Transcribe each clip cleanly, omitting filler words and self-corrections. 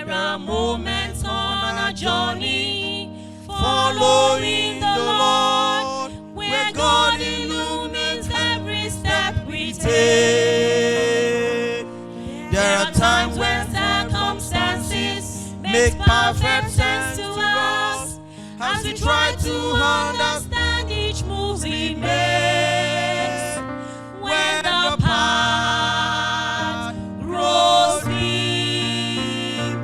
There are moments on our journey following the Lord, where God illumines every step we take. There are times when circumstances make perfect sense to us as we try to understand each move He makes. When the path grows dim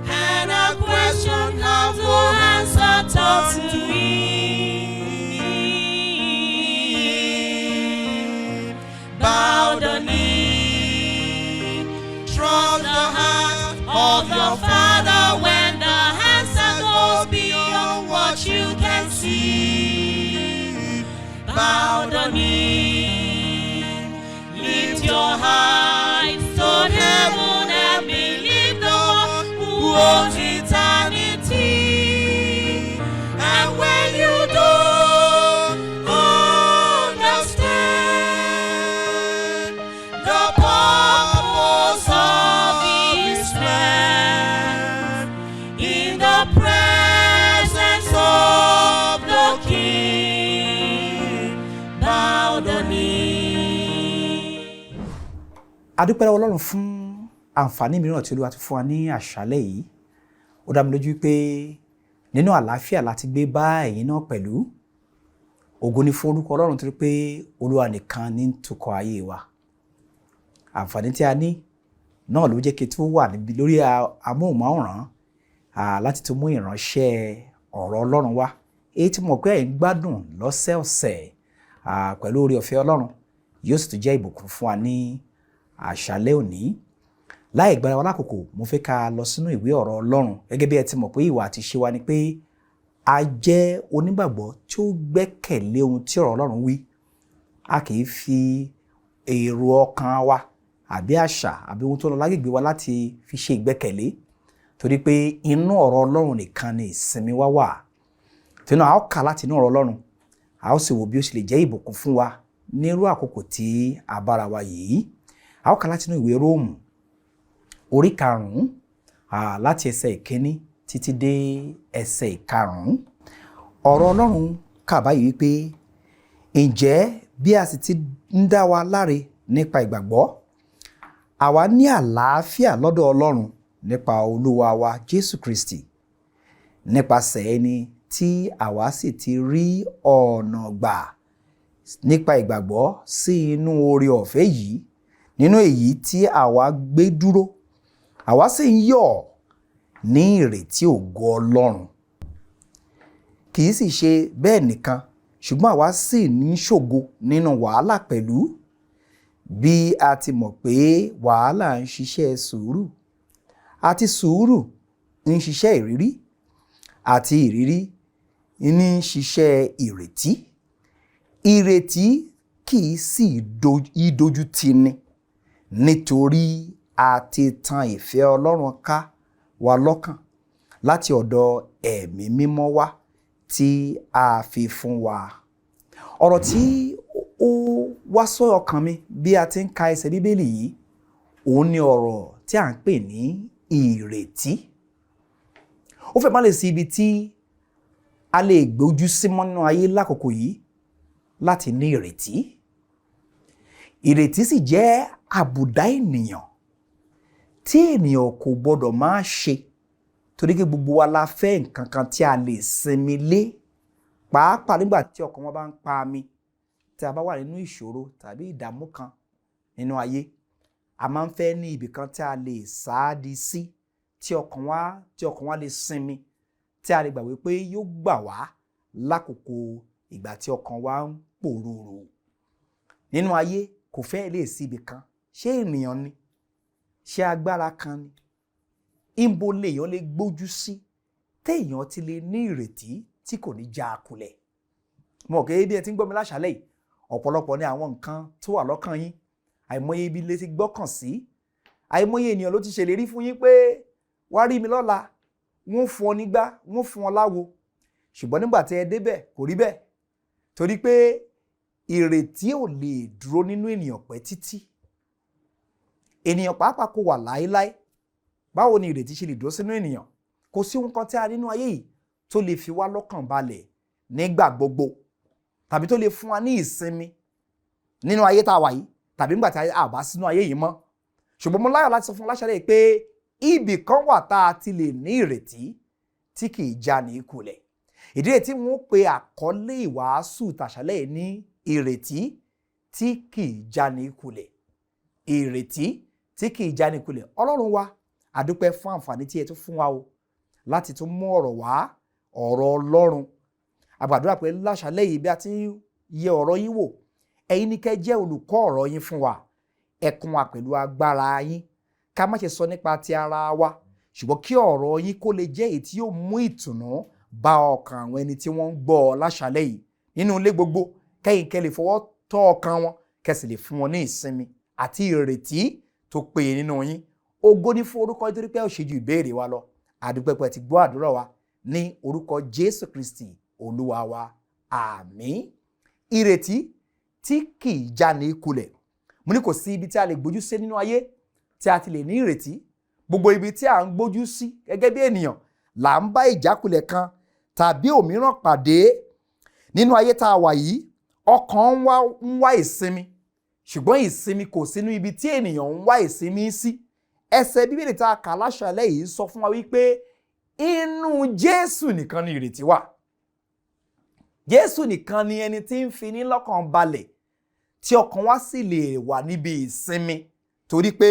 and our question have no answer, talk to Him. Bow the knee, trust the heart of your Father when the answer goes beyond what you can see. Bow the knee, lift your eyes to heaven and believe the one who owns eternity. And when you don't understand the purpose of His plan, in the presence of the King, bow the knee. A dúpẹ́ lọ́wọ́ Ọlọ́run fún àǹfààní mìíràn tí Olúwa ti fún wa ní àṣálẹ́ yìí. Ó dá mi lójú pé nínú àlàáfíà láti gbé bá ẹ̀yin náà pẹ̀lú. Ògo ni fún orúkọ Ọlọ́run torí pé Olúwa nìkan ní ń tukọ̀ ayé wa. Àǹfààní tí a ní náà ló jẹ́ kí n tún wà níbi lórí amóhùnmáwòrán láti tún mú ìránṣẹ́ ọ̀rọ̀ Ọlọ́run wá, èyí tí mo mọ̀ pé ẹ̀ ń gbádùn lọ́sẹ̀ọ̀sẹ̀. Pẹ̀lú oore ọ̀fẹ́ Ọlọ́run, yóò sì tún jẹ́ ìbùkún fún wa ní àṣálẹ́ òní. Láì gbára wa lákòókò, mo fẹ́ ká lọ sínú ìwé ọ̀rọ̀ Ọlọ́run. Gẹ́gẹ́ bí ẹ ti mọ̀ pé ìwà àti ìṣe wa ni pé a jẹ́ onígbàgbọ́ tí ó gbẹ́kẹ̀lé ohun tí ọ̀rọ̀ Ọlọ́run wí. A kì í fi èrò ọkàn wa àbí àṣà àbí ohun tó lọ lágbègbè wa láti fi ṣe ìgbẹ́kẹ̀lé, torí pé inú ọ̀rọ̀ Ọlọ́run nìkan ni ìsinmi wa wà. Torí náà, a ó kà láti inú ọ̀rọ̀ Ọlọ́run, a ó sì wò bí ó ṣe lè jẹ́ ìbùkún fún wa nírú àkókò tí a bára wa yìí. A ó kà láti inú ìwé Róòmù orí 5, láti ẹsẹ̀ 1 títí dé ẹsẹ̀ 5. Ọ̀rọ̀ Ọlọ́run kà báyìí wípé, "Ǹjẹ́ bí a sì ti ń dá wa láre nípa ìgbàgbọ́, àwa ní àlàáfíà lọ́dọ̀ Ọlọ́run nípa Olúwa wa Jésù Kristi, nípasẹ̀ ẹni tí àwa sì ti rí ọ̀nà gbà nípa ìgbàgbọ́ sí inú oore ọ̀fẹ́ yìí, nínú èyí tí àwa gbé dúró, àwa sì ń yọ̀ ní ìrètí ògo Ọlọ́run. Kì í sì ṣe bẹ́ẹ̀ nìkan, ṣùgbọ́n àwa sì ń ṣògo nínú wàhálà pẹ̀lú, bí a ti mọ̀ pé wàhálà ń ṣiṣẹ́ sùúrù, àti sùúrù ń ṣiṣẹ́ ìrírí, àti ìrírí ní ń ṣiṣẹ́ ìrètí. Ìrètí kì í sì í dojú tì ni, nítorí a ti tan ìfẹ́ Ọlọ́run ká wa lọ́kàn láti ọ̀dọ̀ Ẹ̀mí Mímọ́ wá tí a fi fún wa." Ọ̀rọ̀ tí ó wá sọ ọkàn mi bí a ti ń ka ẹsẹ̀ Bíbélì yìí, òun ni ọ̀rọ̀ tí à ń pè ní ìrètí. Ó fẹ́ má lè sí ibi tí a lè gbójú sí mọ́ nínú ayé lákòókò yìí láti ní ìrètí. Ìrètí sì jẹ́ àbùdá ènìyàn tí ènìyàn kò gbọdọ̀ máa ṣe, torí pé gbogbo wa la fẹ́ nǹkan kan tí a lè sinmi lé, pàápàá nígbà tí ọkàn wọn bá ń pa mi, tí a bá wà nínú ìṣòro tàbí ìdààmú kan nínú ayé. A máa ń fẹ́ ní ibì kan tí a lè sáàdì sí, tí ọkàn wa lè sinmi, tí a lè gbà wípé yóò gbà wá lákòókò ìgbà tí ọkàn wa ń pòrúurú nínú ayé. Kò fẹ́ lè sí ibì kan. Ṣé ènìyàn ni? Ṣé agbára kan ni? Ìbo lèèyàn lè gbójú sí téèyàn ti lè ní ìrètí tí kò ní já a kulẹ̀? Mo kò bí ẹ ti ń gbọ́ mi láṣálẹ̀ yìí, ọ̀pọ̀lọpọ̀ ní àwọn nǹkan tó wà lọ́kàn yín. Àìmọye ibi lè ti gbọ́kàn sí, àìmọye ènìyàn ló ti ṣèlérí fún yín pé wá rí mi lọ́la, wọ́n fún ọ nígbà, wọ́n fún ọ láwo, ṣùgbọ́n nígbà tí ẹ débẹ̀, kò rí bẹ́ẹ̀, torí pé ìrètí ò lè dúró nínú ènìyàn pẹ́ títí. Ènìyàn pàápàá kò wà láéláé. Báwo ni ìrètí ṣe lè dúró sínú ènìyàn? Kò sí ohun kan tí a rí nínú ayé yìí tó lè fi wá lọ́kàn balẹ̀ nígbà gbogbo, tàbí tó lè fún wa ní ìsinmi nínú ayé tá a wà yìí, tàbí nígbà tí a bá sínú ayé yìí mọ́. Ṣùgbọ́n mo láyọ̀ láti sọ fún láṣálẹ́ yìí pé ibì kan wà tá a ti lè ní ìrètí tí kì í já ní kulẹ̀. Ìdí rẹ̀ tí wọ́n pe àkọlé ìwàásù tàṣálẹ́ yìí ní ìrètí tí kì í já ní kulẹ̀. Ìrètí tí kì í já ní kulẹ̀. Ọlọ́run wa, a dúpẹ́ fún àǹfààní tí ẹ tún fún wa o láti tún mú ọ̀rọ̀ wá, ọ̀rọ̀ Ọlọ́run. A gbàdúrà pé láṣálẹ́ yìí bí a ti ń yẹ ọ̀rọ̀ yín wò, ẹ̀yin ni kẹ́ jẹ́ olùkọ́ ọ̀rọ̀ yín fún wa. Ẹ kún wa pẹ̀lú agbára yín, ká má ṣe sọ nípa ti ara wa, ṣùgbọ́n kí ọ̀rọ̀ yín kó lè jẹ́ èyí tí yóò mú ìtùnú bá ọkàn àwọn ẹni tí wọ́n ń gbọ́ ọ láṣálẹ́ yìí nínú ilé gbogbo, kẹ́yìn kẹ́ lè fọwọ́ tọ́ ọkàn wọn, kẹ́ sì lè fún wọn ní ìsinmi àti ìrètí tó péye nínú yín. Ògo ni fún orúkọ nítorí pé ó ṣe ju ìbéèrè wa lọ. Àdúpẹ́ pé ẹ ti gbọ́ àdúrà wa ní orúkọ Jésù Kristi Olúwa wa, àmín. Ìrètí tí kì í já ní kulẹ̀. Mo ní kò sí ibi tí a lè gbójú sí nínú ayé tí a ti lè ní ìrètí. Gbogbo ibi tí à ń gbójú sí gẹ́gẹ́ bí ènìyàn là ń bá ìjákulẹ̀ kan tàbí òmíràn pàdé nínú ayé tá a wà yìí. Ọkàn ń wá ìsinmi, ṣùgbọ́n ìsinmi kò sínú ibi tí ènìyàn ń wá ìsinmi sí. Ẹsẹ̀ Bíbélì tá a kà láṣálẹ́ yìí sọ fún wa wípé inú Jésù nìkan ni ìrètí wà. Jésù nìkan ni ẹni tí ń fi ní lọ́kàn balẹ̀, tí ọkàn wa sì lè wà níbi ìsinmi, torí pé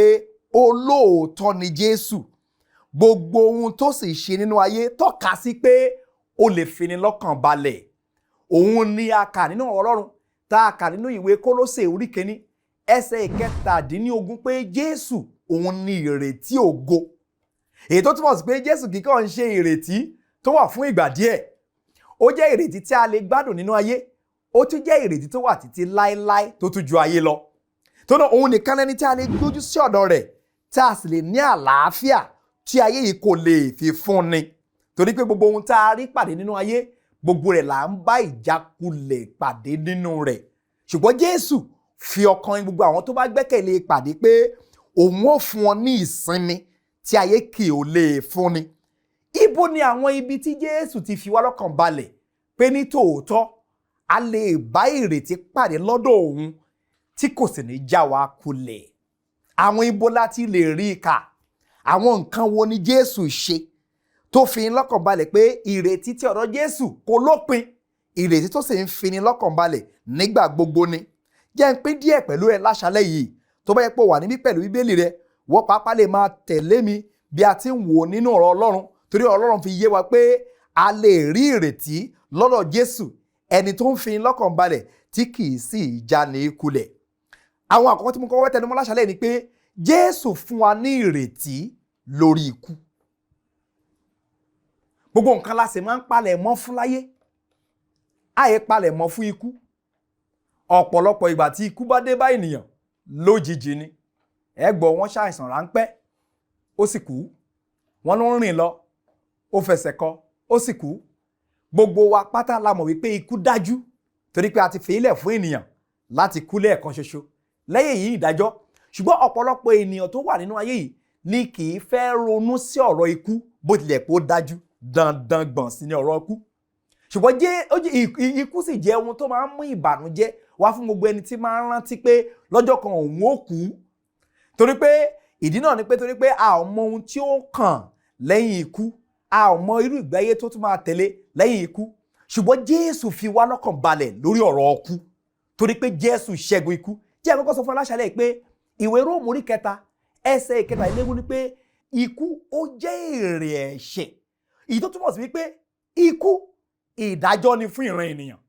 olóòótọ́ ni Jésù. Gbogbo ohun tó sì ṣe nínú ayé tọ́ka sí pé ó lè fini lọ́kàn balẹ̀. Òun ni a kà nínú ọ̀rọ̀ Ọlọ́run tá a kà nínú ìwé Kólósè orí 1 ẹsẹ̀ 17 pé Jésù òun ni ìrètí ògo. Èyí tó túmọ̀ sí pé Jésù kì í kàn ń ṣe ìrètí tó wà fún ìgbà díẹ̀. Ó jẹ́ ìrètí tí a lè gbádùn nínú ayé, ó tún jẹ́ ìrètí tó wà títí láéláé tó tún ju ayé lọ. Tó náà òun nìkan lẹni tí a lè gbójú sí ọ̀dọ̀ rẹ̀, tí a sì lè ní àlàáfíà tí ayé yìí kò lè fi fún ni. Torí pé gbogbo ohun tá a rí pàdé nínú ayé, gbogbo rẹ̀ là ń bá ìjákulẹ̀ pàdé nínú rẹ̀. Ṣùgbọ́n Jésù fi ọkàn gbogbo àwọn tó bá gbẹ́kẹ̀lé pàdé pé òun ó fún wọn ní ìsinmi tí ayé kì ó lè fún ni. Ibo ni àwọn ibi tí Jésù ti fi wá lọ́kàn balẹ̀ pé ní tòótọ́ a lè bá ìrètí pàdé lọ́dọ̀ òun tí kò sì ní já wa kulẹ̀? Àwọn ibo láti lè rí i kà? Àwọn nǹkan wo ni Jésù ṣe tó fi ní lọ́kàn balẹ̀ pé ìrètí tí ọ̀rọ̀ Jésù kò lópin, ìrètí tó sì ń fi ní lọ́kàn balẹ̀ nígbà gbogbo ni? Jẹ́ ń pín díẹ̀ pẹ̀lú ẹ láṣálẹ́ yìí. Tó bá yẹ pé o wà níbí pẹ̀lú Bíbélì rẹ, wọ́n pàápàá lè máa tẹ̀lé mi bí a ti ń wò nínú ọ̀rọ̀ Ọlọ́run, torí Ọlọ́run fi yé wa pé a lè rí ìrètí lọ́dọ̀ Jésù, ẹni tó ń fi ní lọ́kàn balẹ̀ tí kì í sì já ní kulẹ̀. Àwọn àkọ́kọ́ tí mo kọ́kọ́ tẹnumọ́ láṣálẹ́ ni pé Jésù fún wa ní ìrètí lórí ikú. Gbogbo nǹkan la sì máa ń palẹ̀ mọ́ fún láyé, àyè palẹ̀ mọ́ fún ikú. Ọ̀pọ̀lọpọ̀ ìgbà tí ikú bá dé bá ènìyàn lójijì ni. Ẹ gbọ́ wọ́n ṣàìsàn ráńpẹ́, ó sì kú. Wọ́n ló ń rìn lọ, ó fẹsẹ̀ kọ, ó sì kú. Gbogbo wa pátá la mọ̀ wípé ikú dájú, torí pé a ti fi ilẹ̀ fún ènìyàn láti kú lẹ́ẹ̀kan ṣoṣo, lẹ́yìn èyí ìdájọ́. Ṣùgbọ́n ọ̀pọ̀lọpọ̀ ènìyàn tó wà nínú ayé yìí ni kì í fẹ́ ronú sí ọ̀rọ̀ ikú, bó tilẹ̀ pé ó dájú dandan gbọ̀n sí ní ọ̀rọ̀ ikú. Ṣùgbọ́n ikú sì jẹ́ ohun tó máa ń mú ìbànújẹ́ wá fún gbogbo ẹni tí máa ń rántí pé lọ́jọ́ kan òun ó kú. Torí pé ìdí náà ni pé torí pé a ò mọ ohun tí ó kàn lẹ́yìn ikú, a ò mọ irú ìgbé ayé tó tún máa tẹ̀lé lẹ́yìn ikú. Ṣùgbọ́n Jésù fi wá lọ́kàn balẹ̀ lórí ọ̀rọ̀ ikú, torí pé Jésù ṣẹ́gun ikú. Jẹ́ àkọ́kọ́ sọ fún aláṣálẹ̀ pé ìwé Róòmù orí 3 ẹsẹ̀ 23 ni pé ikú ó jẹ́ èrè ẹ̀ṣẹ̀. Èyí tó túmọ̀ sí wípé ikú ìdájọ́ ni fún ìran ènìyàn.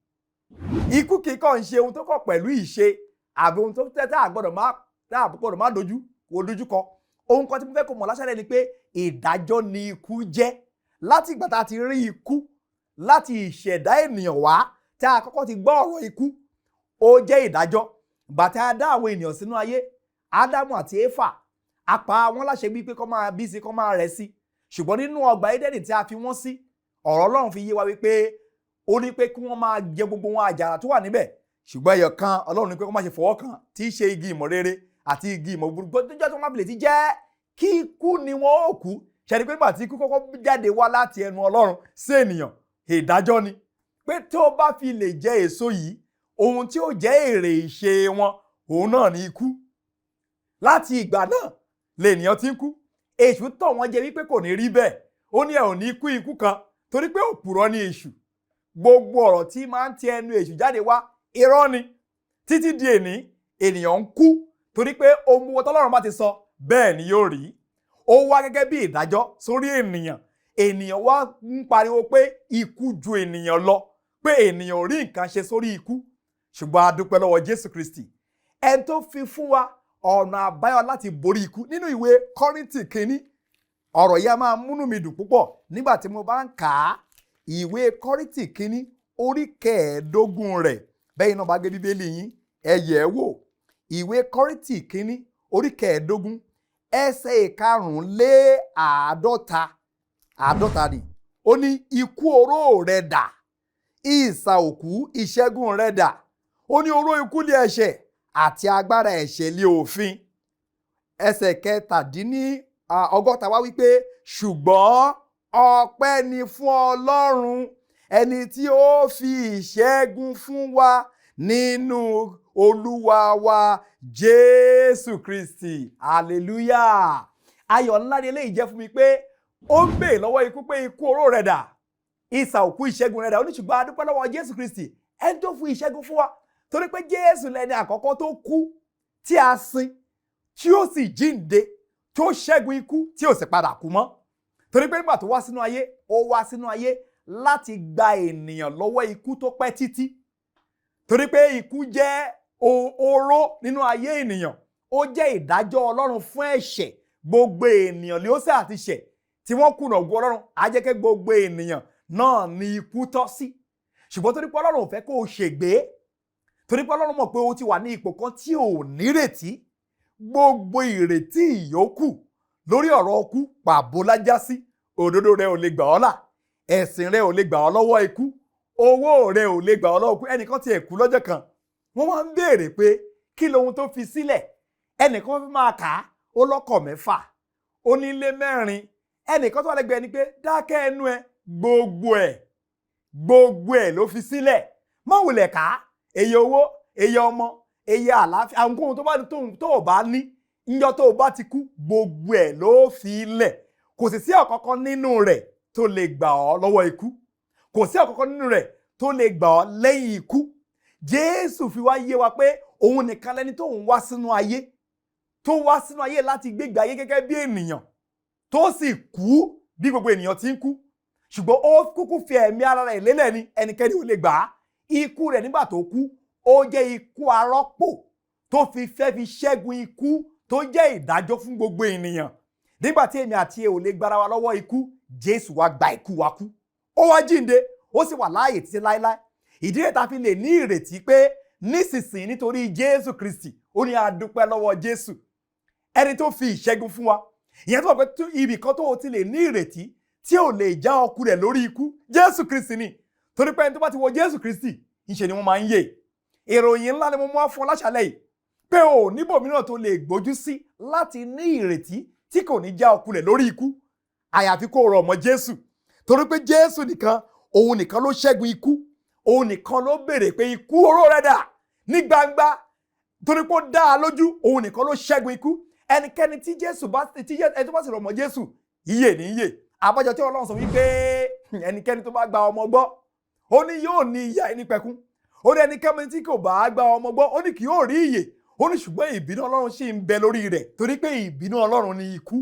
Ikú kì í kàn ṣe ohun tó kàn pẹ̀lú ìṣe àbí ohun tó tẹ́ tá a gbọ́dọ̀ má dojú kọ. Ohun kan tí mo fẹ́ kó mọ̀ láṣálẹ̀ ni pé ìdájọ́ ni ikú jẹ́. Láti ìgbà tá a ti rí ikú, láti ìṣẹ̀dá ènìyàn wá tá a kọ́kọ́ ti gbọ́ ọ̀rọ̀ ikú, ó jẹ́ ìdájọ́. Ìgbà tá a dá àwọn ènìyàn sínú ayé, Ádámù àti Éfà, a pa wọ́n láṣẹ wípé kó máa bí sí, kó máa rẹ̀ sí. Ṣùgbọ́n nínú ọgbà Édẹ́nì tí a fi wọ́n sí, ọ̀rọ̀ Ọlọ́run fi yé wa wípé ó ní pé kí wọ́n máa jẹ gbogbo wọn àjàrà tó wà níbẹ̀. Ṣùgbọ́n ẹyọ kan Ọlọ́run ní pé kó má ṣe fọwọ́ kàn, tí í ṣe igi ìmọ̀ rere àti igi ìmọ̀ búburú. Gbọ́dọ̀ tó má fi lè ti jẹ́ Kíkú ni wọ́n ó kú. Ṣẹ́ni pé nígbà tí ikú kọ́kọ́ jáde wá láti ẹnu Ọlọ́run sí ènìyàn, ìdájọ́ ni pé tó bá fi lè jẹ èso yìí, ohun tí ó jẹ́ èrè ìṣe wọn, òun náà ni ikú. Láti ìgbà náà lènìyàn ti ń kú. Èṣù tàn wọ́n jẹ wípé kò ní rí bẹ́ẹ̀. Ó ní ẹ ò ní kú ikú kan, torí pé òpùrọ́ ni èṣù. Gbogbo ọ̀rọ̀ tí máa ń ti ẹnu èṣù jáde wá, irọ́ ni. Títí di èní, ènìyàn ń kú, torí pé ohun gbogbo tọ́lọ́run bá ti sọ, bẹ́ẹ̀ ni yóò rí. Ó wá gẹ́gẹ́ bí ìdájọ́ sórí ènìyàn. Ènìyàn wá ń pariwo pé ikú ju ènìyàn lọ, pé ènìyàn ò rí nǹkan ṣe sórí ikú. Ṣùgbọ́n a dúpẹ́ lọ́wọ́ Jésù Kristi, ẹni tó fi fún wa ọ̀nà àbáyọ láti borí ikú. Nínú ìwé Kọ́ríńtì kínní, ọ̀rọ̀ yìí a máa múnú mi dùn púpọ̀ nígbà tí mo bá ń kà á. Ìwé Kọ́ríńtì kínní, orí 15 rẹ̀. Bẹ́ẹ̀ náà bá gbé Bíbélì yín, ẹ yẹ̀ ẹ́ wò. Ìwé Kọ́ríńtì kínní, orí 15, ẹsẹ̀ 51, 50 ni. Ó ní, "Ikú, oró rẹ̀ dà? Ìsà òkú, ìṣẹ́gun rẹ̀ dà?" Ó ní, "Oró ikú lé ẹ̀ṣẹ̀, àti agbára ẹ̀ṣẹ̀ lé òfin." Ẹsẹ̀ 67 wá wípé, "Ṣùgbọ́n ọpẹ́ ni fún Ọlọ́run, ẹni tí ó fi ìṣẹ́gun fún wa nínú Olúwa wa Jésù Kristi." Hallelujah! Ayọ̀ ńlá ni eléyìí jẹ́ fún mi, pé ó ń bèè lọ́wọ́ ikú pé, "Ikú, oró rẹ̀ dà? Ìsà òkú, ìṣẹ́gun rẹ̀ dà?" Ó ní, ṣùgbọ́n a dúpẹ́ lọ́wọ́ Jésù Kristi, ẹni tó fún ìṣẹ́gun fún wa, torí pé Jésù lẹni àkọ́kọ́ tó kú, tí a sin, tí ó sì jíǹde, tó ṣẹ́gun ikú, tí ò sì padà kú mọ́. Torí pé nígbà tó wá sínú ayé, ó wá sínú ayé láti gba ènìyàn lọ́wọ́ ikú tó pẹ́ títí, torí pé ikú jẹ́ oró nínú ayé ènìyàn. Ó jẹ́ ìdájọ́ Ọlọ́run fún ẹ̀ṣẹ̀. Gbogbo ènìyàn ló ṣẹ̀ àti ṣẹ̀ tí wọ́n kùnà ògo Ọlọ́run. Á jẹ́ kí gbogbo ènìyàn náà ní ikú tọ́ sí. Ṣùgbọ́n torí pé Ọlọ́run ò fẹ́ kó o ṣègbé, torí pé Ọlọ́run mọ̀ pé o ti wà ní ipò kan tí ò nírètí, gbogbo ìrètí ìyókù lórí ọ̀rọ̀ ọkú pàbó lájá sí. Òdodo rẹ ò lè gbà ọ́ là, ẹ̀sìn rẹ ò lè gbà ọ́ lọ́wọ́ ikú, owó rẹ ò lè gbà ọ́ lọ́wọ́ ikú. Ẹnìkan ti ẹ̀ kú lọ́jọ́ kan, wọ́n wá ń béèrè pé kí lohun tó fi sílẹ̀. Ẹnìkan fi máa kà á, ó lọ́kọ̀ 6, ó nílé 4. Ẹnìkan tó wà lẹ́gbẹ̀ẹ́ ni pé, "Dákẹ́ ẹnu ẹ, gbogbo ẹ̀, gbogbo ẹ̀ ló fi sílẹ̀. Má wulẹ̀ ká èyí owó, èyí ọmọ, èyí àlàáfíà, àwọn ohun tó bá tó o bá ní níjọ́ tó o bá ti kú, gbogbo ẹ̀ ló fi lẹ̀. Kò sì sí ọ̀kankan nínú rẹ̀ tó lè gbà ọ́ lọ́wọ́ ikú. Kò sí ọ̀kankan nínú rẹ̀ tó lè gbà ọ́ lẹ́yìn ikú." Jésù fi wá yé wa pé òun nìkan lẹni tó ń wá sínú ayé, tó wá sínú ayé láti gbégbé ayé gẹ́gẹ́ bí ènìyàn, tó sì kú bí gbogbo ènìyàn ti ń kú. Ṣùgbọ́n ó kúkú fi ẹ̀mí ara rẹ̀ lélẹ̀ ni, ẹnikẹ́ni ò lè gbà á. Ikú rẹ̀ nígbà tó kú, ó jẹ́ ikú arọ́pò tó fi fẹ́ fi ṣẹ́gun ikú tó jẹ́ ìdájọ́ fún gbogbo ènìyàn. Nígbà tí èmi àti ẹ ò lè gbára wa lọ́wọ́ ikú, Jésù wá gba ikú wa kú, ó wá jíǹde, ó sì wà láàyè títí láéláé. Ìdí rẹ̀ ta fi lè ní ìrètí pé nísinsìnyí, nítorí Jésù Kristi, ó ní a dúpẹ́ lọ́wọ́ Jésù, ẹni tó fi ìṣẹ́gun fún wa. Ìyẹn tó wà pé ibì kan tó o ti lè ní ìrètí tí ò lè já ọkù rẹ̀ lórí ikú, Jésù Kristi ni. Torí pé ẹni tó bá ti wọ Jésù Kristi, ńṣe ni wọ́n máa ń yè. Ìròyìn ńlá ni mo mú wá fún ọ láṣálẹ́ yìí, pé o níbòmíràn tó lè gbójú sí láti ní ìrètí tí kò ní já ọkù rẹ̀ lórí ikú, àyàfi kó o rọ̀ mọ́ Jésù. Torí pé Jésù nìkan, òun nìkan ló ṣẹ́gun ikú. Òun nìkan ló béèrè pé, "Ikú, oró rẹ̀ dà?" ní gbangba, torí pé ó dá a lójú, òun nìkan ló ṣẹ́gun ikú. Ẹnikẹ́ni tí Jésù bá tí ẹni tó bá sì rọ̀ mọ́ Jésù, yíyè ní yè. Àbájọ tí Ọlọ́run sọ wípé ẹnikẹ́ni tó bá gba ọmọ gbọ́, ó ní yóò ní ìyè àìnípẹ̀kun. Ó ní ẹnikẹ́ni tí kò bá gba ọmọ gbọ́, ó ní kì yóò rí ìyè. Ó ní ṣùgbọ́n ìbínú Ọlọ́run ṣì ń bẹ lórí rẹ̀, torí pé ìbínú Ọlọ́run ní ikú,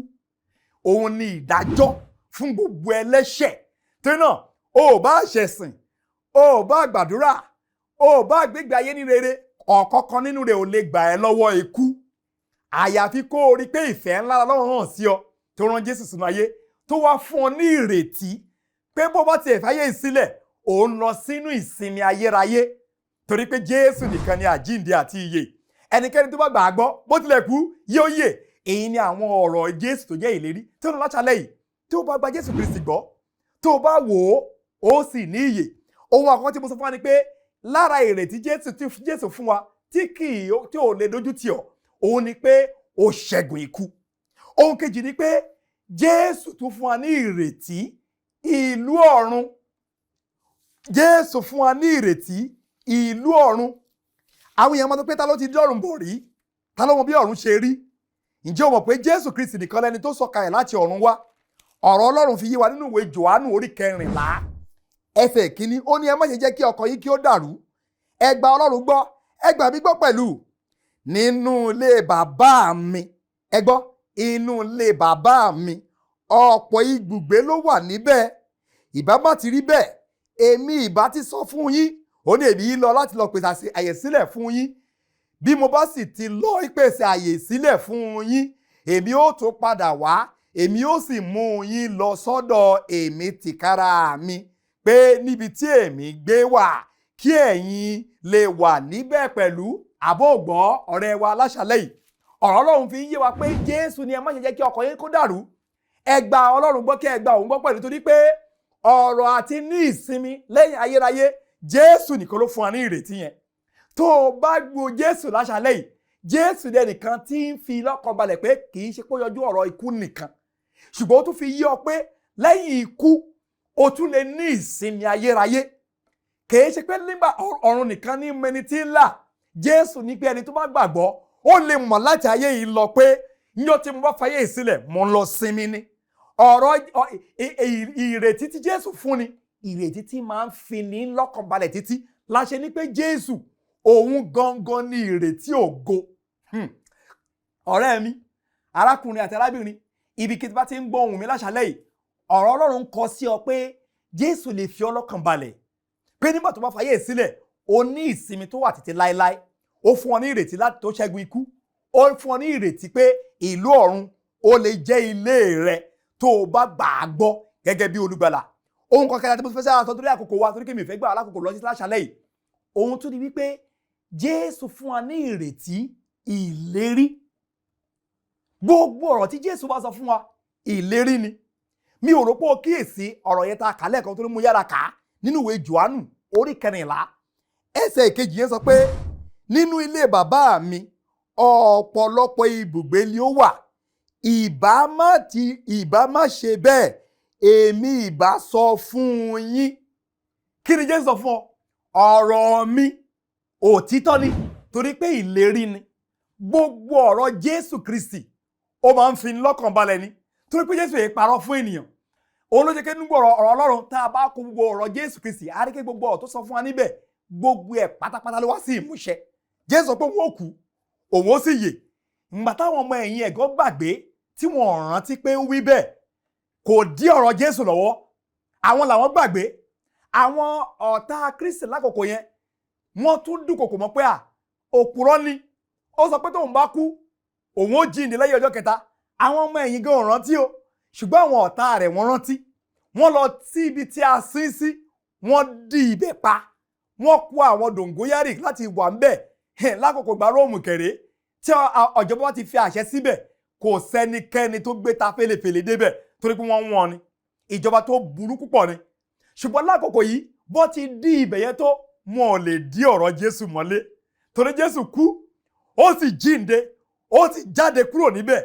òun ni ìdájọ́ fún gbogbo ẹlẹ́ṣẹ̀. Torí náà, o ò bá ṣẹ̀sìn, o ò bá gbàdúrà, o ò bá gbégbé ayé ní rere, ọ̀kọ̀ọ̀kan nínú rẹ̀ ò lè gbà ẹ́ lọ́wọ́ ikú, àyàfi kó o rí pé ìfẹ́ ńlá Ọlọ́run hàn sí ọ, tó rán Jésù sínú ayé, tó wá fún ọ ní ìrètí pé bó bá tiẹ̀ fáyé sílẹ̀, òun lọ sínú ìsinmi ayérayé, torí pé Jésù nìkan ni àjíǹde àti ìyè. Ẹnikẹ́ni tó bá gbà á gbọ́, bó tilẹ̀ kú, yóò yè. Èyí ni àwọn ọ̀rọ̀ Jésù tó jẹ́ ìlérí tó ń lọ láṣálẹ́ yìí. Tó bá gba Jésù Kristi gbọ́, tó bá wò ó, ó sì ní ìyè. Ohun àkọ́kọ́ tí mo sọ fún wa ni pé lára ìrètí Jésù tí Jésù fún wa tí kì í tí ò lè dojú tì ọ́, òun ni pé ó ṣẹ́gun ikú. Ohun kejì ni pé Jésù tún fún wa ní ìrètí ìlú ọ̀run. Jésù fún wa ní ìrètí ìlú ọ̀run. Àwọn èèyàn máa tó pé ta ló ti dé ọ̀run bọ̀ rí, ta ló mọ bí ọ̀run ṣe rí? Ǹjẹ́ o mọ̀ pé Jésù Kristi nìkan lẹni tó sọ̀kalẹ̀ láti ọ̀run wá? Ọ̀rọ̀ Ọlọ́run fi yé wa nínú ìwé Jòhánù orí 14 ẹsẹ̀ 1. Ó ní ẹ má ṣe jẹ́ kí ọkàn yín kí ó dàrú, ẹ gba Ọlọ́run gbọ́, ẹ gbà mí gbọ́ pẹ̀lú. Nínú ilé bàbá mi, ẹ gbọ́, inú ilé bàbá mi ọ̀pọ̀ ibùgbé ló wà níbẹ̀. Ìbá má ti rí bẹ́ẹ̀, èmi ìbá ti sọ fún yín. Ó ní èmi yìí lọ láti lọ pèsè àyè sílẹ̀ fún yín. Bí mo bá sì ti lọ ìpèsè àyè sílẹ̀ fún yín, èmi ó tún padà wá, èmi ó sì mú yín lọ sọ́dọ̀ èmi tìkára mi, pé níbi tí èmi gbé wà kí ẹ̀yin lè wà níbẹ̀ pẹ̀lú. Àbó gbọ́ ọ̀rẹ́ wa láṣálẹ́ yìí, ọ̀rọ̀ Ọlọ́run fi ń yé wa pé Jésù ni ẹ má ṣe jẹ́ kí ọkàn yín kó dàrú, ẹ gba Ọlọ́run gbọ́ kí ẹ gba òun gbọ́ pẹ̀lú, torí pé ọ̀rọ̀ àti ní ìsinmi lẹ́yìn ayérayé, Jésù nìkan ló fún wa ní ìrètí yẹn. Tó o bá gbo Jésù láṣálẹ́ yìí, Jésù ni ẹnìkan tí ń fi lọ́kàn balẹ̀ pé kì í ṣe pé ó yọjú ọ̀rọ̀ ikú nìkan, ṣùgbọ́n ó tún fi yé ọ pé lẹ́yìn ikú o tún lè ní ìsinmi ayérayé. Kì í ṣe pé nígbà ọ̀run nìkan ní mẹni tí ń là. Jésù ní pé ẹni tó bá gbàgbọ́ ó lè mọ̀ láti ayé yìí lọ pé níjọ́ tí mo bá fayé yìí sílẹ̀ mo ń lọ sinmi ni. Ọ̀rọ̀ ìrètí tí Jésù fún ni, ìrètí tí máa ń fi ní lọ́kàn balẹ̀ títí láṣẹ ní pé Jésù òun gangan ni ìrètí ògo. Ọ̀rẹ́ mi, arákùnrin àti arábìnrin, ibikíbi bá ti ń gbọ́ ohùn mi láṣálẹ́ yìí, ọ̀rọ̀ Ọlọ́run kọ sí ọ pé Jésù lè fi ọ́ lọ́kàn balẹ̀ pé nígbà tó bá fayé sílẹ̀ o ní ìsinmi tó wà títí láéláé. Ó fún ọ ní ìrètí láti tó ṣẹ́gun ikú, ó fún ọ ní ìrètí pé ìlú ọ̀run ó lè jẹ́ ilé rẹ tó o bá gbà á gbọ́ gẹ́gẹ́ bí olùgbàlà. Ohun kan kẹta tí mo fẹ́ sára sọ torí àkókò wa, torí kí mi fẹ́ gbà alákòókò lọ sí láṣálẹ́ yìí, ohun tó di wípé Jésù fún wa ní ìrètí ìlérí. Gbogbo ọ̀rọ̀ tí Jésù bá sọ fún wa ìlérí ni. Mi ò rò pé o kíyèsí ọ̀rọ̀ yẹn tá a kà lẹ́ẹ̀kan tó ní mú yára kà á nínú ìwé Jòhánù orí 14 ẹsẹ̀ 2 yẹn sọ pé nínú ilé bàbá mi ọ̀pọ̀lọpọ̀ ibùgbé ni ó wà, ìbá má ṣe bẹ́ẹ̀ èmi ìbá sọ fún yín. Kí ni Jésù sọ fún ọ? Ọ̀rọ̀ mi òtítọ́ ni, torí pé ìlérí ni. Gbogbo ọ̀rọ̀ Jésù Kristi ó máa ń fi lọ́kàn balẹ̀ ni, torí pé Jésù yìí parọ́ fún ènìyàn. Òun ló jẹ́ kí nígbà ọ̀rọ̀ Ọlọ́run tá a bá kó gbogbo ọ̀rọ̀ Jésù Kristi, á rí kí gbogbo ọ̀rọ̀ tó sọ fún wa níbẹ̀ gbogbo ẹ̀ pátápátá ló wá sí ìmúṣẹ. Jésù sọ pé òun ó kú, òun ó sì yè. Ìgbà táwọn ọmọ ẹ̀yìn ẹ̀gọ́ gbàgbé tí wọ́n rántí pé ó wí bẹ́ẹ̀, kò dí ọ̀rọ̀ Jésù lọ́wọ́. Àwọn làwọn gbàgbé. Àwọn ọ̀tá Kristi lákòókò yẹn wọ́n tún dúnkòkò mọ́ pé à òpùrọ́ ni, ó sọ pé tóun bá kú òun ó jíǹde lẹ́yìn ọjọ́ kẹta. Àwọn ọmọ ẹ̀yìn gan ò rántí o, ṣùgbọ́n àwọn ọ̀tá rẹ̀ wọ́n rántí. Wọ́n lọ sí ibi tí a sin sí, wọ́n dí ibẹ̀ pa, wọ́n kó àwọn dòǹgóyárì láti wà ń bẹ̀ lákòókò ìgbà Róòmù kéré tí ọ̀jọ̀gbọ́n bá ti fi àṣẹ síbẹ̀, kò sẹ́nikẹ́ni tó gbé ta fèlèfèlè débẹ̀ torí pé wọ́n wọ́n ni. Ìjọba tó burú púpọ̀ ni. Ṣùgbọ́n lákòókò yìí bó ti dí ibẹ̀ yẹn tó, wọn ò lè dí ọ̀rọ̀ Jésù mọ́lé, torí Jésù kú, ó sì jíǹde, ó sì jáde kúrò níbẹ̀.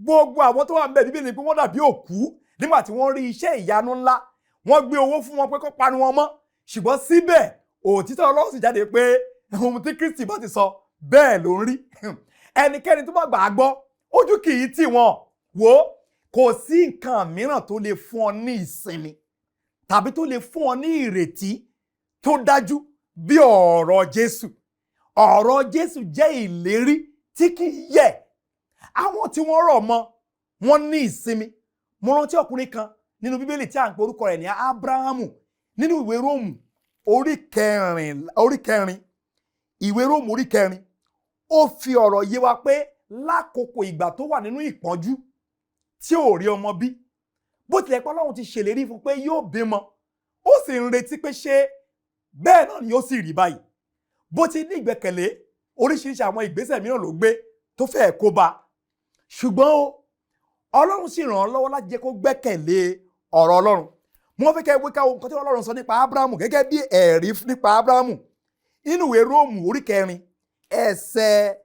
Gbogbo àwọn tó wà ń bẹ̀ Bíbélì pé wọ́n dàbí òkú nígbà tí wọ́n rí iṣẹ́ ìyanu ńlá. Wọ́n gbé owó fún wọn pé kó panu wọn mọ́, ṣùgbọ́n síbẹ̀ òtítọ́ Ọlọ́run sì jáde pé ohun tí Kristi bá ti sọ bẹ́ẹ̀ ló ń rí. Ẹnikẹ́ni tó bá gbà á gbọ́ ojú kì í tì wọ́n. Wò ó, kò sí nǹkan mìíràn tó lè fún ọ ní ìsinmi tàbí tó lè fún ọ ní ìrètí tó dájú bí ọ̀rọ̀ Jésù. Ọ̀rọ̀ Jésù jẹ́ ìlérí tí kì í yẹ̀. Àwọn tí wọ́n rọ̀ mọ́ wọ́n ní ìsinmi. Mo rántí ọkùnrin kan nínú Bíbélì tí à ń pe orúkọ rẹ̀ ní Ábúráhámù nínú ìwé Róòmù orí kẹrin, ìwé Róòmù orí 4, ó fi ọ̀rọ̀ yé wa pé lákòókò ìgbà tó wà nínú ìpọ́njú tí ò rí ọmọ bí, bó tilẹ̀ pé Ọlọ́run ti ṣèlérí fún pé yóò bímọ, ó sì ń retí pé ṣé bẹ́ẹ̀ náà ni yóò sì rí báyìí. Bó ti ní ìgbẹ́kẹ̀lé, oríṣiríṣi àwọn ìgbésẹ̀ mìíràn ló gbé tó fẹ́ẹ̀ kó bá, ṣùgbọ́n o Ọlọ́run sì ràn án lọ́wọ́ láti jẹ́ kó gbẹ́kẹ̀lé ọ̀rọ̀ Ọlọ́run. Mo fẹ́ kẹ́ wí káwọn nǹkan tí Ọlọ́run sọ nípa Ábúráhámù gẹ́gẹ́ bí ẹ̀rí nípa Ábúráhámù nínú ìwé Róòmù orí 4 ẹsẹ̀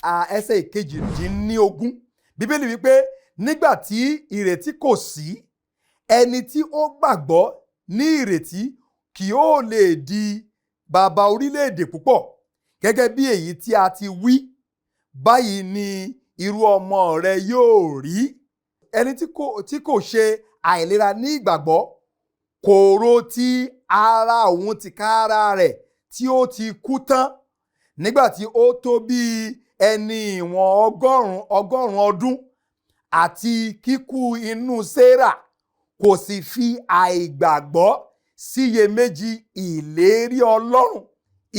18. Bíbélì wípé Nígbà tí ìrètí kò sí, ẹni tí ó gbàgbọ́ ní ìrètí kì ó lè di bàbá orílẹ̀-èdè púpọ̀, gẹ́gẹ́ bí èyí tí a ti wí, báyìí ni irú ọmọ rẹ yóò rí. Ẹni tí kò ṣe àìlera ní ìgbàgbọ́ kò ro ti ara òun tìkára rẹ̀ tí ó ti kú tán nígbà tí ó tó bí ẹni ìwọ̀n 100 ọdún, àti kíkú inú Sarah, kò sì fi àìgbàgbọ́ síyèméjì ìlérí Ọlọ́run,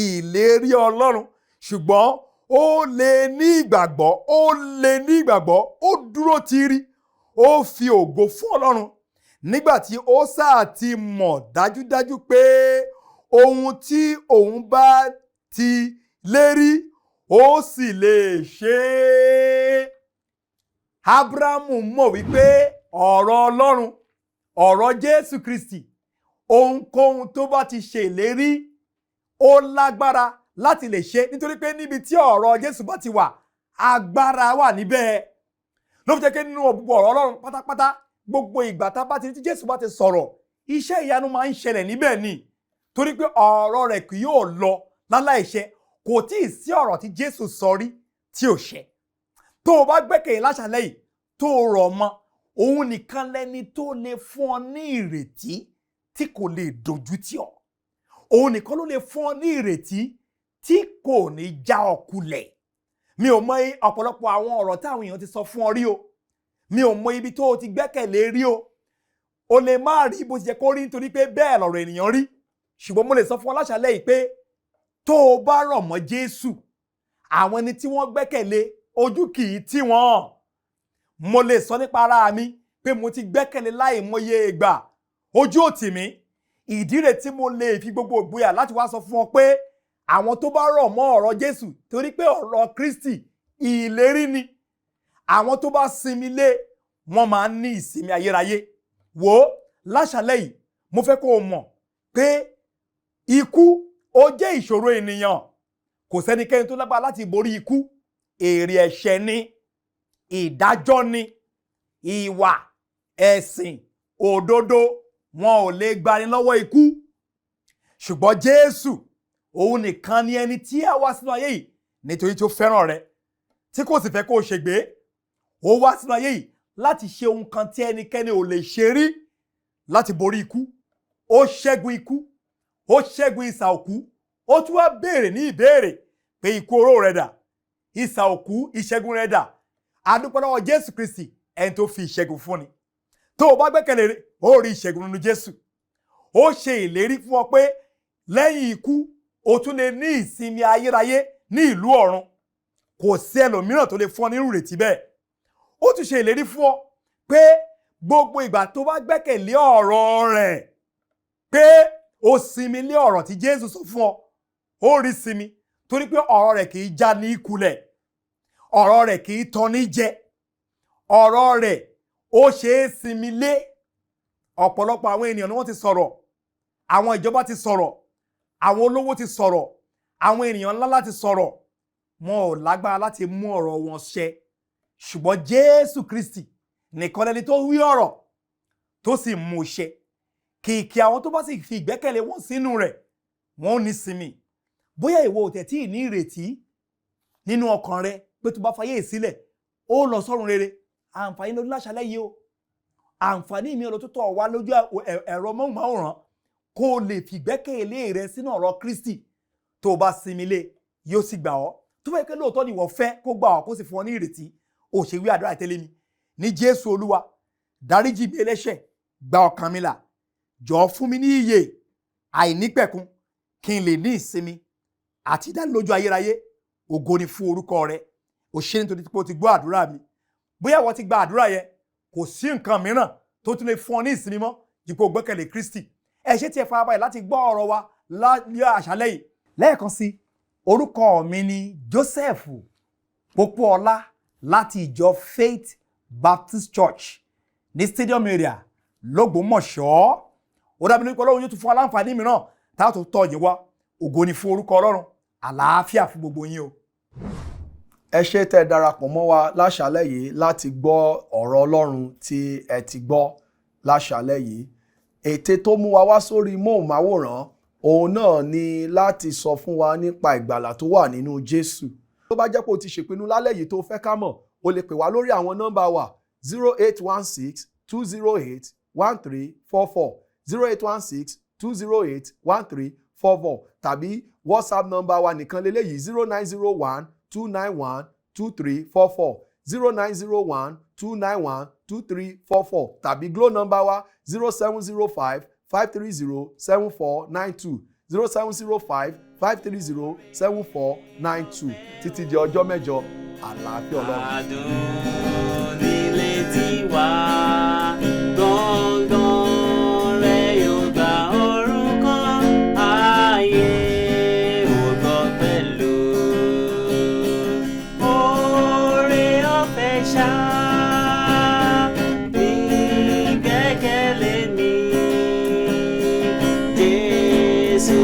ìlérí Ọlọ́run, ṣùgbọ́n ó lè ní ìgbàgbọ́, ó lè ní ìgbàgbọ́, ó dúró tiiri, ó fi ògo fún Ọlọ́run nígbà tí ó sáà ti mọ̀ dájúdájú pé ohun tí òun bá ti lérí, ó sì lè ṣe é. Abrahamu mọ̀ wípé ọ̀rọ̀ Ọlọ́run, ọ̀rọ̀ Jésù Kristi, ohunkóhun tó bá ti ṣe ìlérí, ó lágbára láti lè ṣe, nítorí pé níbi tí ọ̀rọ̀ Jésù bá ti wà, agbára wà níbẹ̀. Ló fi jẹ́ pé nínú gbogbo ọ̀rọ̀ Ọlọ́run pátápátá, gbogbo ìgbà tá bá ti ní tí Jésù bá ti sọ̀rọ̀, iṣẹ́ ìyanu máa ń ṣẹlẹ̀ níbẹ̀ ni, torí pé ọ̀rọ̀ rẹ̀ kì yóò lọ láláìṣẹ. Kò tí ì sí ọ̀rọ̀ tí Jésù sọ rí tí ò ṣẹ. Tó o bá gbẹ́kẹ̀lé láṣálẹ́ yìí, tó o rọ̀ mọ́ òun nìkan lẹni tó lè fún ọ ní ìrètí tí kò lè dojú tì ọ́. Òun nìkan ló lè fún ọ ní ìrètí tí kò ní já ọ kulẹ̀. Mi ò mọ ọ̀pọ̀lọpọ̀ àwọn ọ̀rọ̀ táwọn èèyàn ti sọ fún ọ rí o. Mi ò mọ ibi tó o ti gbẹ́kẹ̀lé rí o. O lè má rí bó ti jẹ́ kó rí, nítorí pé bẹ́ẹ̀ lọ̀rọ̀ ènìyàn rí. Ṣùgbọ́n mo lè sọ fún ọ láṣálẹ́ yìí pé tó o bá rọ̀ mọ́ Jésù, àwọn ẹni tí wọ́n gbẹ́kẹ̀lé, ojú kì í tì wọ́n. Mo lè sọ nípa ara mi pé mo ti gbẹ́kẹ̀lé láìmọye ìgbà, ojú ò tì mí. Ìdí rẹ̀ tí mo lè fi gbogbo ìgboyà láti wá sọ fún ọ pé àwọn tó bá rọ̀ mọ́ ọ̀rọ̀ Jésù, torí pé ọ̀rọ̀ Kristi ìlérí ni, àwọn tó bá sinmi lé, wọ́n máa ń ní ìsinmi ayérayé. Wò ó, láṣálẹ́ yìí, mo fẹ́ kó o mọ̀ pé ikú, ó jẹ́ ìṣòro ènìyàn. Kò sẹ́nikẹ́ni tó lágbára láti borí ikú. Èrè ẹ̀ṣẹ̀ ni, ìdájọ́ ni, ìwà ẹ̀sìn òdodo wọn ò lè gbani lọ́wọ́ ikú. Ṣùgbọ́n Jésù, òun nìkan ni ẹni tí a wá sínú ayé yìí nítorí tí ó fẹ́ràn rẹ, tí kò sì fẹ́ kó o ṣègbé. Ó wá sínú ayé yìí láti ṣe ohun kan tí ẹnikẹ́ni ò lè ṣe rí, láti borí ikú. Ó ṣẹ́gun ikú, ó ṣẹ́gun ìsà òkú. Ó tún wá béèrè ní ìbéèrè pé, "Ikú, oró rẹ dà? Ìsà òkú, ìṣẹ́gun rẹ dà?" A dúpẹ́ lọ́wọ́ Jésù Kristi, ẹni tó fi ìṣẹ́gun fún ni. Tó o bá gbẹ́kẹ̀lé rẹ̀, ó rí ìṣẹ́gun nínú Jésù. Ó ṣe ìlérí fún ọ pé lẹ́yìn ikú, o tún lè ní ìsinmi ayérayé ní ìlú ọ̀run. Kò sí ẹlòmíràn tó lè fún ọ nírú ìrètí bẹ́ẹ̀. Ó tún ṣe ìlérí fún ọ pé gbogbo ìgbà tó bá gbẹ́kẹ̀lé ọ̀rọ̀ rẹ̀, pé o sinmi lé ọ̀rọ̀ tí Jésù sọ fún ọ, ó rí sinmi, torí pé ọ̀rọ̀ rẹ̀ kì í já ní kulẹ̀, ọ̀rọ̀ rẹ̀ kì í tọ́ ní jẹ, ọ̀rọ̀ rẹ̀ ó ṣe é sinmi lé. Ọ̀pọ̀lọpọ̀ àwọn ènìyàn ni wọ́n ti sọ̀rọ̀. Àwọn ìjọba ti sọ̀rọ̀, àwọn olówó ti sọ̀rọ̀, àwọn ènìyàn ńlá láti sọ̀rọ̀. Wọn ò lágbára láti mú ọ̀rọ̀ wọn ṣẹ. Ṣùgbọ́n Jésù Kristi nìkan lẹni tó wí ọ̀rọ̀ tó sì mú ṣẹ. Kìkì àwọn tó bá sì fi ìgbẹ́kẹ̀lé wọn sínú rẹ̀, wọn ò ní sinmi. Bóyá ìwọ ò tẹ̀ tí ì ní ìrètí nínú ọkàn rẹ pé tó bá fayé sílẹ̀, ó lọ sọ́run rere, àǹfààní lórí láṣálẹ́ yìí o. Àǹfààní mi ọ̀rọ̀ tó tọ̀ wá lójú ẹ̀rọ móhùnmáwòrán, kó o lè fi ìgbẹ́kẹ̀lé rẹ sínú ọ̀rọ̀ Kristi. Tó o bá sinmi lé, yóò sì gbà ọ́. Tó fẹ́ pé lóòótọ́ ni ìwọ fẹ́ kó gbà ọ́, kó sì fún ọ ní ìrètí, ó ṣe wí àdúrà tẹ́lẹ̀ mi ní: "Jésù Olúwa, dáríjì mi ẹlẹ́ṣẹ̀, gba ọkàn mi là, jọ̀ọ́ fún mi ní ìyè àìnípẹ̀kun, kí n lè ní ìsinmi àti ìdánilójú ayérayé. Ògo ni fún orúkọ rẹ. O ṣé nítorí pé o ti gbọ́ àdúrà mi." Bóyá ìwọ ti gba àdúrà yẹn, kò sí nǹkan mìíràn tó tún lè fún ọ ní ìsinmi mọ́ ju pé o gbẹ́kẹ̀lé Kristi. Ẹ ṣé tí ẹ farabalẹ̀ láti gbọ́ ọ̀rọ̀ wa ní àṣálẹ́ yìí. Lẹ́ẹ̀kan sí, orúkọ mi ni Joseph Pópóọlá láti ìjọ Faith Baptist Church ní Stadium Area lÓgbómọ̀ṣọ́. Ó dábìí lórí pé Ọlọ́run yóò tún fún wa láǹfààní mìíràn tá a tó tọ̀ yín wá. Ògo ni fún orúkọ Ọlọ́run. Àlàáfíà fún gbogbo yín o. Ẹ ṣé tẹ́ ẹ darapọ̀ mọ́ wa láṣálẹ́ yìí láti gbọ́ ọ̀rọ̀ Ọlọ́run tí ẹ ti gbọ́ láṣálẹ́ yìí. Ète tó mú wa wá sórí móhùnmáwòrán òun náà ni láti sọ fún wa nípa ìgbàlà tó wà nínú Jésù. Tó bá jẹ́ pé o ti ṣèpinnu lálẹ́ yìí tó fẹ́ ká mọ̀, o lè pè wá lórí àwọn nọ́mbà wa: 08162081344, 08162081344, tàbí WhatsApp nọ́mbà wa nìkan leléyìí: 09012912344, 09012912344, tàbí Glo nọ́mbà wa: 07055307492, 07055307492. Títí di ọjọ́ mẹ́jọ, àlàáfíà Ọlọ́run. Adùn nílé tiwa, gbọ̀ngàn rẹ̀ yóò gba orúkọ ayé ò gbọ́ pẹ̀lú. Oore ọ̀fẹ́ ṣá ní gbẹ́kẹ̀lé mi, Jésù.